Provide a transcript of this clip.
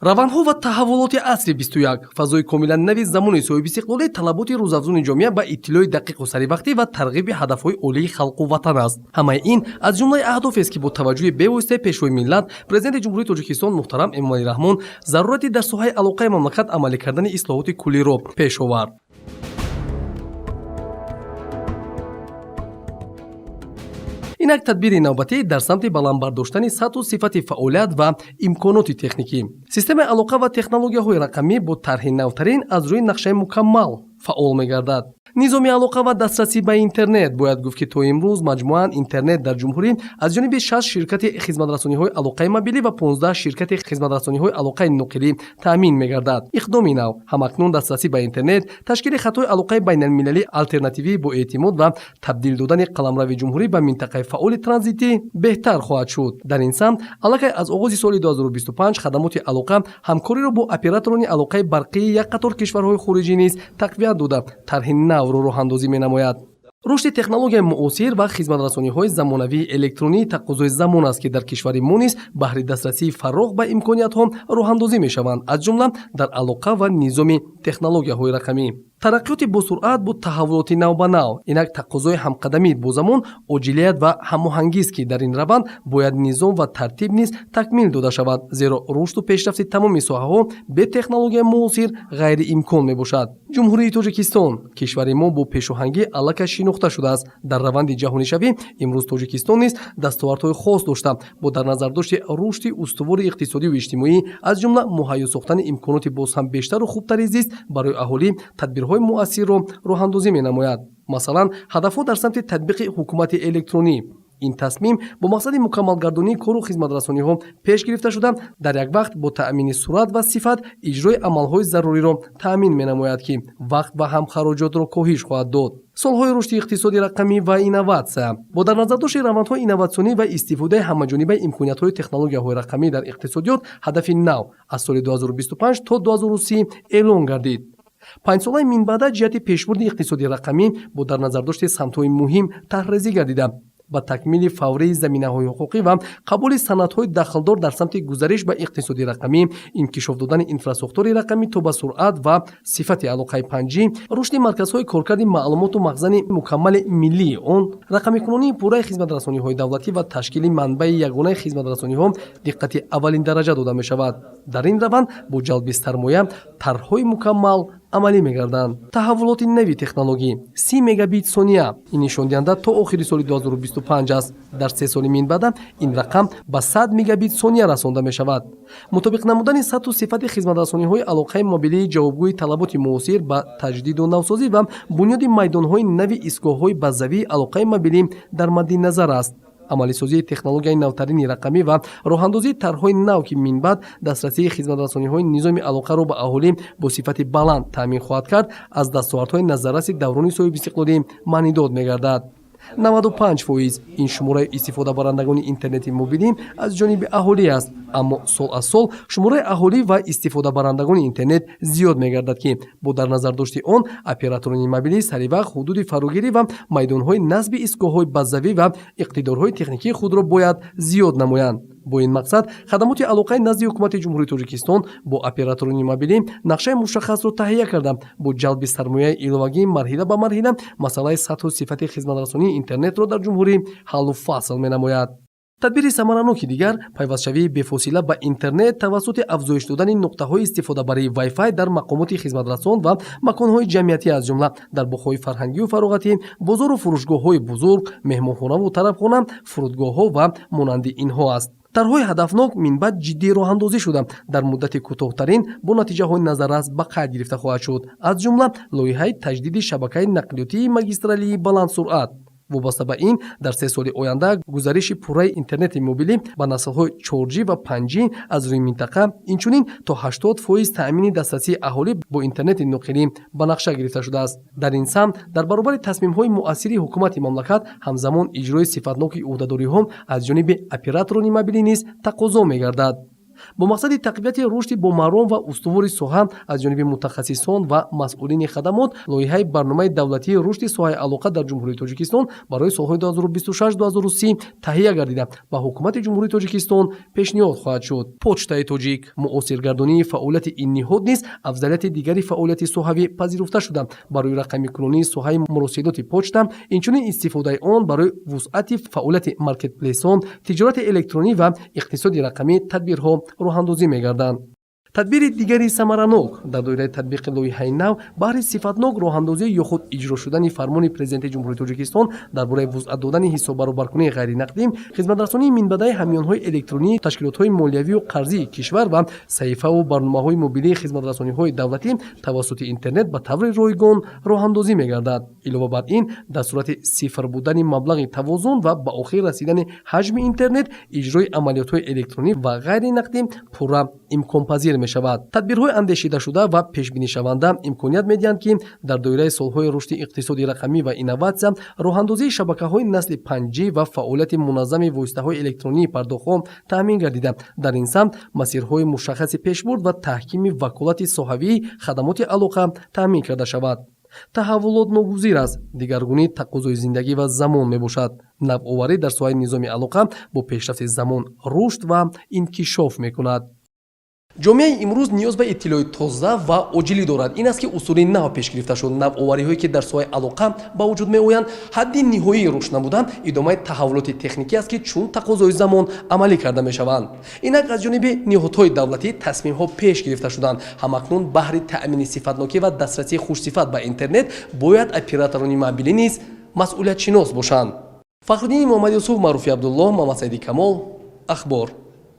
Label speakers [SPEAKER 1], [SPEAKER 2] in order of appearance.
[SPEAKER 1] Равандҳо ва таҳаввулоти асри 21, фазои комилан нави замони соҳибистиқлолӣ, талаботи рӯзафзуни ҷомеа ба иттилои дақиқу саривақтӣ ва тарғиби ҳадафҳои олии халқу ватан аст. Ҳамаи ин аз ҷумлаи аҳдофест, ки бо таваҷҷӯҳи бевоситаи Пешвои миллат, Президенти Ҷумҳурии Тоҷикистон муҳтарам Эмомалӣ Раҳмон зарурати дар соҳаи алоқаи мамлакат амалӣ кардани ислоҳоти куллиро пеш овард. Инак тадбири навбатӣ дар самти баланд бардоштани сатҳу сифати фаъолият ва имконоти техникӣ. Системаи алоқа ва технологияҳои рақамӣ бо тарҳи навтарин аз рӯи нақшаи мукаммал фаъол мегардад. Низоми алоқа ва дастрасӣ ба интернет. Бояд гуфт, ки то имрӯз маҷмӯан интернет дар ҷумҳурӣ аз ҷониби шаш ширкати хизматрасониҳои алоқаи мобилӣ ва 15 ширкати хизматрасониҳои алоқаи ноқилӣ таъмин мегардад. Иқдоми нав ҳамакнун дастрасӣ ба интернет, ташкили хатҳои алоқаи байналмилалӣ алтернативӣ бо эътимод ва табдил додани қаламрави ҷумҳурӣ ба минтақаи фаъоли транзитӣ беҳтар хоҳад шуд. Дар ин самт аллакай аз оғози соли 2025 хадамоти алоқа ҳамкориро бо операторони алоқаи барқии як қатор кишварҳои хориҷӣ низ тақвият дода, тарҳи навро роҳандозӣ менамояд. Рушди технологияи муосир ва хизматрасониҳои замонавии электронӣ тақозои замон аст, ки дар кишвари мо низ баҳри дастрасии фарох ба имкониятҳо роҳандозӣ мешаванд, аз ҷумла дар алоқа ва низоми технологияҳои рақамӣ. Тараққиёти босуръат бо таҳаввулоти навбанав инак тақозои ҳамқадамӣ бо замон, оҷилият ва ҳамоҳангист, ки дар ин раванд бояд низом ва тартиб низ такмил дода шавад, зеро рушду пешрафти тамоми соҳаҳо бе технологияи муосир ғайриимкон мебошад. Ҷумҳурии Тоҷикистон, кишвари мо, бо пешоҳангӣ аллакай шинохта шудааст. Дар раванди ҷаҳонишавӣ имрӯз Тоҷикистон низ дастовардҳои хос дошта, бо дар назардошти рушди устувори иқтисодиву иҷтимоӣ, аз ҷумла муҳайё сохтани имконоти боз ҳам бештару хубтари зист барои аҳолӣ, тадбирҳои муассирро роҳандозӣ менамояд. Масалан, ҳадафҳо дар самти татбиқи ҳукумати электронӣ. Ин тасмим бо мақсади мукаммалгардонии кору хизматрасониҳо пеш гирифта шуда, дар як вақт бо таъмини суръат ва сифат иҷрои амалҳои заруриро таъмин менамояд, ки вақт ва ҳам хароҷотро коҳиш хоҳад дод. Солҳои рушди иқтисоди рақамӣ ва инноватсия. Бо дар назардошти равандҳои инноватсионӣ ва истифодаи ҳамаҷонибаи имкониятҳои технологияҳои рақамӣ дар иқтисодиёт ҳадафи нав аз соли 2025 то 2030 эълон гардид. Панҷсолаи минбаъда ҷиҳати пешбурди иқтисоди рақамӣ бо дар назардошти самтҳои муҳим тарҳрезӣ гардида, ба такмили фаврии заминаҳои ҳуқуқӣ ва қабули санадҳои дахлдор дар самти гузариш ба иқтисоди рақамӣ, инкишоф додани инфрасохтори рақамӣ то ба суръат ва сифати алоқаи 5G, рушди марказҳои коркарди маълумоту махзани мукаммали миллии он, рақамикунонии пурраи хизматрасониҳои давлатӣ ва ташкили манбаи ягонаи хизматрасониҳо диққати аввалин дараҷа дода мешавад. Дар ин раванд бо ҷалби сармоя тарҳҳои мукаммал амалӣ мегарданд. Таҳаввулоти нави технологӣ: 30 мегабит сония ин нишондиҳанда то охири соли 2025 аст. Дар 3 соли минбаъда ин рақам ба 100 мегабит сония расонда мешавад. Мутобиқ намудани сатҳу сифати хизматрасониҳои алоқаи мобилии ҷавобгӯи талаботи муосир ба таҷдиду навсозӣ ва бунёди майдонҳои нави истгоҳҳои базавии алоқаи мобилӣ дар мадди назар аст. Амалисозии технологияи навтарини рақамӣ ва роҳандозии тарҳҳои нав, ки минбаъд дастрасии хизматрасониҳои низоми алоқаро ба аҳолӣ бо сифати баланд таъмин хоҳад кард, аз дастовардҳои назарраси даврони соҳибистиқлолӣ маънидод мегардад. 95% ин шумораи истифодабарандагони интернети мобилӣ аз ҷониби аҳолӣ аст, аммо сол аз сол шумораи аҳолӣ ва истифодабарандагони интернет зиёд мегардад, ки бо дар назардошти он операторони мобилӣ саривақт ҳудуди фарогирӣ ва майдонҳои насби истгоҳҳои базавӣ ва иқтидорҳои техникии худро бояд зиёд намоянд. Бо ин мақсад хадамоти алоқаи назди Ҳукумати Ҷумҳурии Тоҷикистон бо операторони мобилӣ нақшаи мушаххасро таҳия карда, бо ҷалби сармояи иловагӣ марҳила ба марҳила масъалаи сатҳу сифати хизматрасонии интернетро дар ҷумҳурӣ ҳаллу фасл менамояд. Тадбири самараноки дигар пайвастшавии бефосила ба интернет тавассути афзоиш додани нуқтаҳои истифодабарии Wi-Fi дар мақомоти хизматрасон ва маконҳои ҷамъиятӣ, аз ҷумла дар боғҳои фарҳангию фароғатӣ, бозору фурӯшгоҳҳои бузург, меҳмонхонаву тарабхона, фурудгоҳҳо ва монанди инҳо аст. Тарҳҳои ҳадафнок минбаъд ҷиддӣ роҳандозӣ шуда, дар муддати кӯтоҳтарин бо натиҷаҳои назаррас ба қайд гирифта хоҳад шуд, аз ҷумла лоиҳаи таҷдиди шабакаи нақлиётии магистралии баландсуръат. Вобаста ба ин дар 3 соли оянда гузариши пурраи интернети мобилӣ ба наслҳои 4G ва 5G аз рӯи минтақа, инчунин то 80% таъмини дастрасии аҳолӣ бо интернети ноқилӣ ба нақша гирифта шудааст. Дар ин самт дар баробари тасмимҳои муассири ҳукумати мамлакат, ҳамзамон иҷрои сифатноки ӯҳдадориҳо аз ҷониби операторони мобилӣ низ тақозо мегардад. Бо мақсади тақвияти рушди бомаром ва устувори соҳа аз ҷониби мутахассисон ва масъулини хадамот лоиҳаи барномаи давлатии рушди соҳаи алоқа дар Ҷумҳурии Тоҷикистон барои солҳои 2026-2030 таҳия гардида, ба Ҳукумати Ҷумҳурии Тоҷикистон пешниҳод хоҳад шуд. Почтаи тоҷик. Муосиргардонии фаъолияти ин ниҳод низ афзалияти дигари фаъолияти соҳавӣ пазируфта шуда, барои рақамикунонии соҳаи муросилоти почта, инчунин истифодаи он барои вусъати фаъолияти маркетплейсон, тиҷорати электронӣ ва иқтисоди рақамӣ тадбирҳо роҳандозӣ мегарданд. Тадбири дигари самаранок дар доираи татбиқи лоиҳаи нав баҳри сифатнок роҳандозӣ ё худ иҷро шудани фармони Президенти Ҷумҳурии Тоҷикистон дар бораи вусъат додани ҳисоббаробаркунии ғайринақдӣ, хизматрасонии минбаъдаи ҳамёнҳои электронии ташкилотҳои молиявию қарзии кишвар ва саҳифаву барномаҳои мобилии хизматрасониҳои давлатӣ тавассути интернет ба таври ройгон роҳандозӣ мегардад. Илова бар ин, дар сурати сифр будани маблағи тавозун ва ба охир расидани ҳаҷми интернет, иҷрои амалиётҳои электронӣ ва ғайринақдӣ пурра имконпазир мешавад. Тадбирҳои андешидашуда ва пешбинишаванда имконият медиҳанд, ки дар доираи солҳои рушди иқтисоди рақамӣ ва инноватсия роҳандозии шабакаҳои насли 5G ва фаъолияти муназзами воситаҳои электронии пардохтҳо таъмин гардида, дар ин самт масирҳои мушаххаси пешбурд ва таҳкими ваколати соҳавии хадамоти алоқа таъмин карда шавад. Таҳаввулот ногузир аст, дигаргунӣ тақозои зиндагӣ ва замон мебошад. Навоварӣ дар соҳаи низоми алоқа бо пешрафти замон рушд ва инкишоф мекунад. Ҷомеаи имрӯз ниёз ба иттилои тоза ва оҷилӣ дорад. Ин аст, ки усули нав пеш гирифта шуд. Навовариҳое, ки дар соҳаи алоқа ба вуҷуд меоянд, ҳадди ниҳоии рушд набуда, идомаи таҳаввулоти техникӣ аст, ки чун тақозои замон амалӣ карда мешаванд. Инак, аз ҷониби ниҳодҳои давлатӣ тасмимҳо пеш гирифта шуданд. Ҳамакнун баҳри таъмини сифатнокӣ ва дастрасии хушсифат ба интернет бояд операторони мобилӣ низ масъулиятшинос бошанд. Фахриддини Муҳаммад Юсуф, Маъруфи Абдуллоҳ, Муҳаммадсаиди Камол, Ахбор.